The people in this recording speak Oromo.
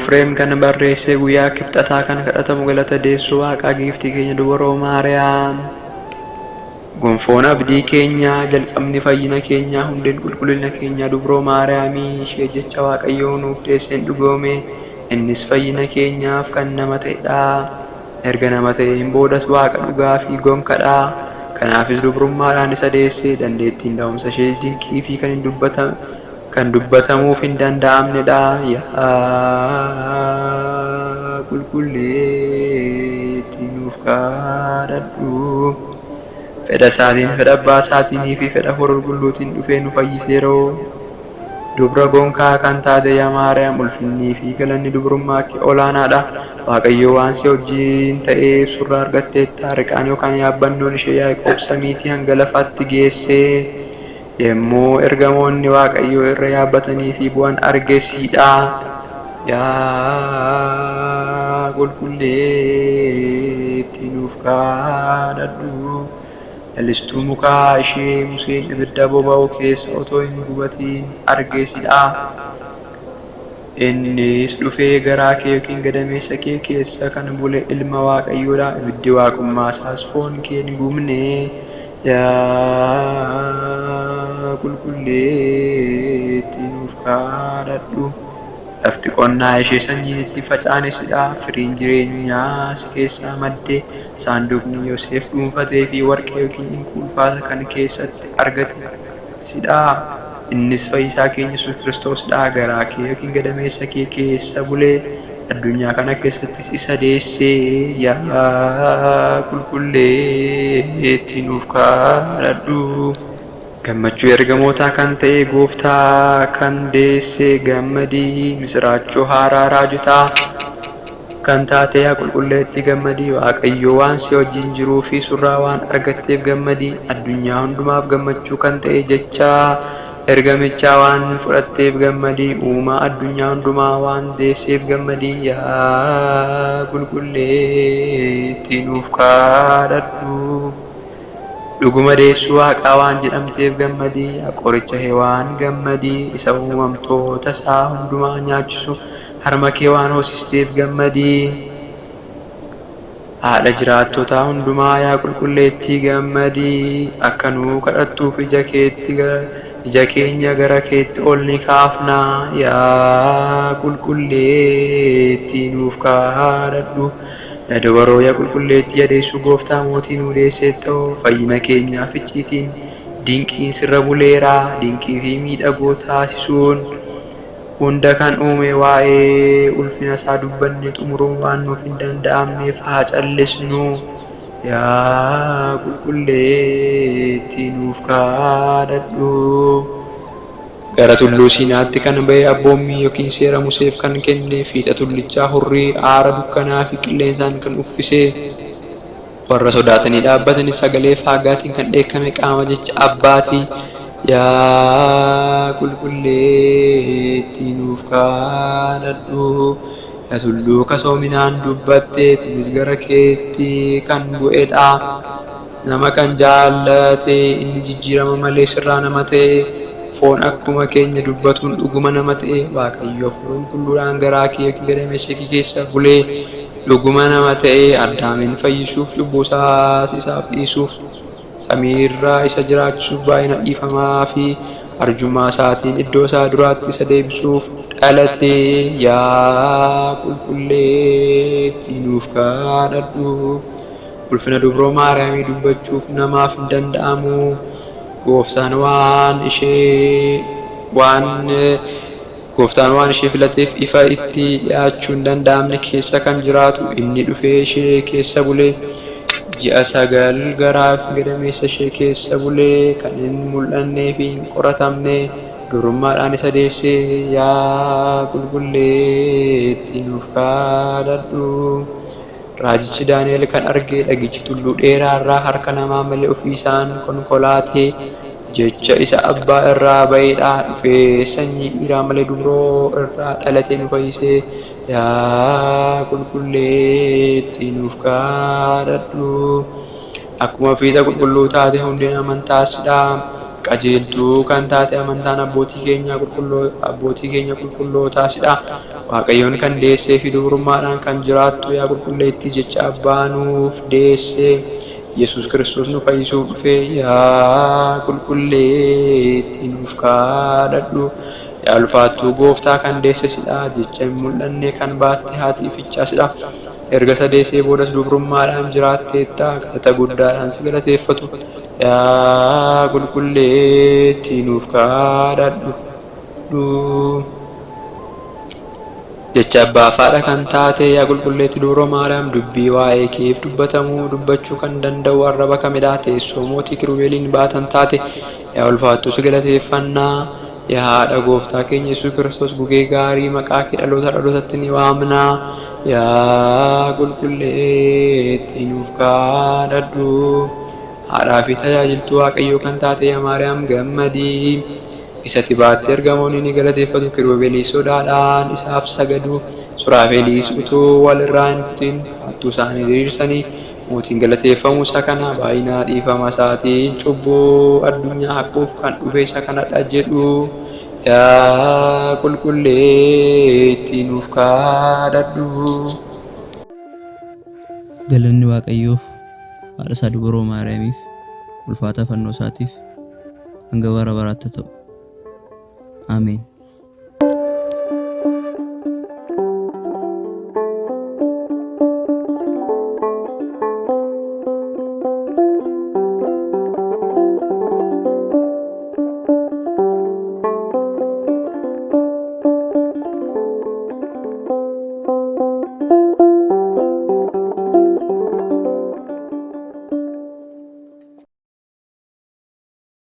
Efreem kan barreesse guyyaa Kibxataa kan kadhatamu galata deessuu Waaqaa giiftii keenya Dubaroo Maariyaam. Gonfoon abdii keenyaa, jalqabni fayyina keenyaa, hundeen qulqullina keenyaa Dubroo Maariyaamii ishee jecha Waaqayyoo nuuf deesseen dhugoome. Innis fayyina keenyaaf kan nama ta'edha. Erga nama ta'een boodas Waaqa dhugaa fi gonkadha. Kanaafis dubrummaadhaan isa deesse. Dandeettiin da'umsa ishees dinqii fi kan hin kan dubbatamuuf hin danda'amnedha. Yaa qulqulleettii nuuf kadhadhu. Fedha isaatiin, fedha abbaa isaatiinii fi fedha Hafuura Qulqulluutiin dhufee nu fayyiseeroo. Dubra gonkaa kan taate yaa Maariyaam ulfinnii fi galanni dubrummaa kee olaanaadha. Waaqayyo waan si wajjin ta'eef surraa argatteetta. Riqaan yookaan yaabbannoon ishee Yaaqoob samiitii hanga lafaatti geesse. Yommuu ergamoonni Waaqayyoo irra yaabbatanii fi bu'an arge siidha. Yaa qulqulleettii nuuf kadhadhu. Lalistuu mukaa ishee Museen ibidda boba'u keessa otoo hin gubatiin arge sidha. Innis dhufee garaa kee yookiin gadameessa kee keessa kan bule ilma Waaqayyoodha. Ibiddi waaqummaa isaas foon kee hin gubne. Yaa qulqulleettii nuuf kadhadhu. Lafti qonnaa ishee sanyiin itti facaane sidha. Firiin jireenyaa si keessaa madde. Saanduqni Yoseef dhuunfatee fi warqee yookiin inquu ulfaata kan keessatti argate sidha. Innis fayyisaa keenya Yesuus Kiristoosidha. Garaa kee yookiin gadameessa kee keessa bulee addunyaa kana keessattis isa deessee yaa qulqulleettii nuuf kadhadhu. Gammachuu ergamootaa kan ta'e Gooftaa kan deesse gammadi. Misiraachoo haaraa raajotaa kan taate yaa qulqulleettii gammadi. Waaqayyo waan si wajjin jiruu fi surraa waan argatteef gammadi. Addunyaa hundumaaf gammachuu kan ta'e jecha ergamichaa waan fudhatteef gammadi. Uumaa addunyaa hundumaa waan deesseef gammadi. Yaa qulqulleettii nuuf kadhadhu. Dhuguma deessuu Waaqaa waan jedhamteef gammadi. Yaa qoricha Hewaan gammadi. Isa uumamtoota isaa hundumaa nyaachisu harma kee waan hoosisteef gammadi. Haadha jiraattotaa hundumaa yaa qulqulleettii gammadi. Akka nuu kadhattuuf ija keetti ija keenya gara keetti ol ni kaafna. Yaa qulqulleettii nuuf kadhadhu. Yaa dubaroo yaa qulqulleettii yaa deessuu Gooftaa mootii nuu deesseettoo fayyina keenyaaf icciitiin dinqiin sirra buleera. Dinqii fi miidhagoo taasisuun hunda kan uume waa'ee ulfina isaa dubbanne xumuruun waan nuuf hin danda'amneef haa callisnu. Yaa qulqulleettii nuuf kadhadhu. Gara tulluu Siinaatti kan ba'e abboommii yookiin seera Museef kan kenne, fiixa tullichaa hurrii, aara dukkanaa fi qilleensaan kan uffise, warra sodaatanii dhaabbatanis sagalee faagaatiin kan dheekkame qaama jecha Abbaati. Yaa qulqulleettii nuuf kadhadhu. Yaa tulluu kasoominaan dubbatte, kunis gara keetti kan bu'edha. Nama kan jaallate inni jijjiirama malee sirraa nama ta'e, foon akkuma keenya dubbatuun dhuguma nama ta'e, Waaqayyo Hafuura Qulqulluudhaan garaa kee yookiin gadameessa kee keessa bulee dhuguma nama ta'e, Addaamin fayyisuuf cubbuu isaas isaaf dhiisuuf, samiirra isa jiraachisuuf baay'ina dhiifamaa fi arjummaa isaatiin iddoo isaa duraatti isa deebisuuf dhalate. Yaa qulqulleettii nuuf kadhadhu. Ulfina Dubroo Maariyaamii dubbachuuf namaaf hin danda'amu. Gooftaan waan ishee waan Gooftaan waan ishee filateef ifa itti dhi'aachuu hin danda'amne keessa kan jiraatu inni dhufee ishee keessa bule. Ji'a 9 garaa fi gadameessa ishee keessa bule, kan hin mul'annee fi hin qoratamne dubrummaadhaan isa deesse. Yaa qulqulleettii nuuf kadhadhu. Raajichi Daani'el kan arge dhagichi tulluu dheeraa irraa harka namaa malee ofii isaan konkolaate jecha isa abbaa irraa ba'eedha. Dhufee sanyii dhiiraa malee dubroo irraa dhalatee nu fayyise. Yaa qulqulleettii nuuf kadhadhu. Akkuma fiixa qulqulluu taate hundeen amantaas dha. Qajeeltuu kan taate amantaan abbootii keenya abbootii keenya qulqullootaa sidha. Waaqayyoon kan deessee fi dubrummaadhaan kan jiraattu yaa qulqulleettii jecha abbaa nuuf deessee Yesuus Kiristoos nu fayyisuuf dhufe yaa qulqulleettii nuuf kadhadhu. Yaa ulfaattuu gooftaa kan deesse sidha. Jecha hin mul'anne kan baatte haati ifichaa sidha. Erga isa deessee boodas dubrummaadhaan jiraatteetta. Galata guddaadhaan si galateeffatu. Yaa qulqulleettii nuuf kadhadhu. Jecha abbaa fi haadha kan taate yaa qulqulleettii dubroo Maariyaam dubbii waa'ee keef dubbatamuu dubbachuu kan danda'u arraba kamidha? Teessoo mootii kirubeeliin baatan taate yaa ulfaattuu si galateeffannaa. Yaa haadha gooftaa keenya Yesuus Kiristoos gugee gaarii maqaa kee dhaloota dhalootatti ni waamna. Yaa qulqulleettii nuuf kadhadhu. Haadhaa fi tajaajiltuu Waaqayyoo kan taate yaa Maariyaam gammadii. Isatti baattee ergamoonni ni galateeffatu. Kirubeelis sodaadhaan isaaf sagadu. Suraafeelis utuu wal irraa hin kutin kaattuu isaanii diriirsanii mootiin galateeffamu isa kana baay'ina dhiifama isaatiin cubbuu addunyaa haquuf kan dhufe isa kanadha jedhu. Yaa qulqulleettii nuuf kadhadhu. Galanni Waaqayyoof, haadha isaa Dubroo Maariyaamiif, ulfaataa fannoo isaatiif hanga bara baraatti haa ta'u. Ameen.